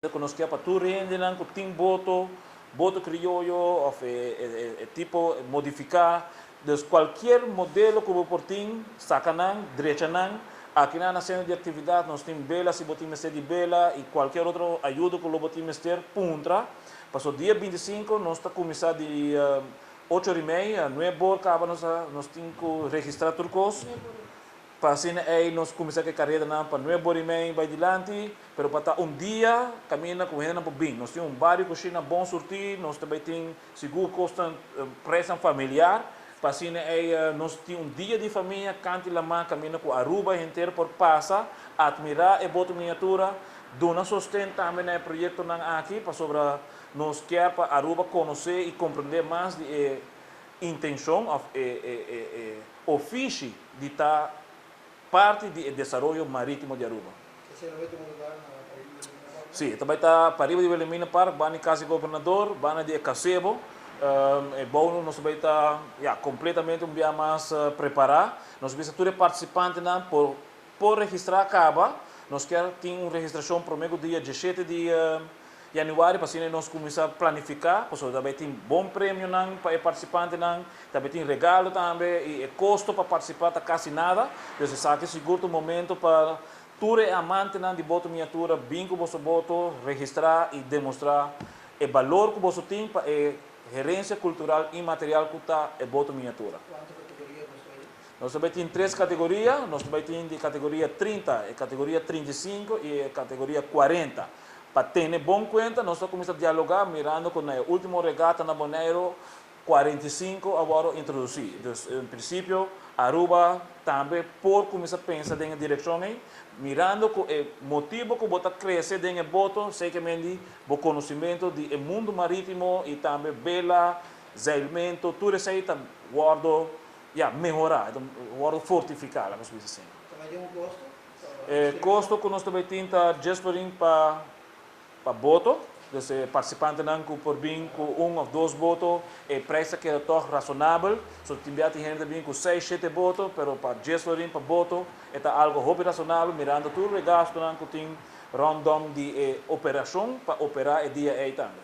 Ku nos ke pa tur hendenan ku tin boto, boto krioyo òf e tipo modifiká. Dus kualkier modelo ku bo por tin, saka nan, drecha nan. Akinan na sentro di aktividat nos tin bela si bo tin mester di bela i kualkier otro ayudo ku lo bo tin mester, puntra. Pasobra dia 25 nos ta kuminsá di 8:30, 9 or kaba nos tin ku registrá tur kos. Pa asina ei nos kuminsá ku e karedanan pa 9:30 bai dilanti, pero pa ta un dia kaminda ku hendenan por bin. Nos tin un bario kushina bon surtí, nos ta bai tin sigur kosnan preisnan familiar, pa asina ei nos tin un dia di famia kanti laman kaminda ku Aruba henter por pasa, atmirá e boto miniatura, duna sosten tambe na e proyektonan aki, pasobra nos kier pa Aruba konosé i komprendé mas di e intenshon òf e ofishi di ta parti di e desaroyo marítimo di Aruba. Sí, e ta bai ta pariba di Wilhelmina Park, banda di Cas di Gobernador, banda di e Casebo. E bou nos ta bai ta, ya, completamente un bia mas prepara. Nos bisa tur e participantenan por registra caba. Nos kier tin un registracion prome cu dia 17 di januari pa asina nos cuminsa planifica, pasobra ta bay tin bon premionan pa e participantenan, ta bay tin regalo tambe y e costo pa participa ta casi nada. Dus esaki sigur ta un momento pa tur e amantenan di boto miniatura bin cu boso boto, registra y demostra e balor cu boso tin pa e herencia cultural inmaterial cu ta e boto miniatura. Cuanto categoria boso bay tin? Nos ta bay tin tres categoria, nos ta bay tin di categoria 30, e categoria 35 y e categoria 40. Pa tene bon cuenta nos ta cuminsa dialoga mirando cu na e ultimo regata na Bonaire 45 a wordo introduci. Dus en principio Aruba tambe por cuminsa pensa den e direccion ey, mirando cu e motibo cu bo ta crece den e boto, zekermente bo conocimento di e mundo maritimo y tambe bela, zeilmento, tur esey ta wordo, ya, mehora, ta wordo fortifica, laga nos bisa asina. Ta bay tin un costo? E costo cu nos ta bay tin ta 10 florin pa boto, dus e participantenan cu por bin cu un of dos boto, e prijs ta keda toch razonabel. So tin bia tin hende ta bin cu seis, shete boto, pero pa 10 florin pa boto e ta algo hopi razonabel mirando tur e gastonan cu tin rondom di e operacion pa opera e dia ey tambe.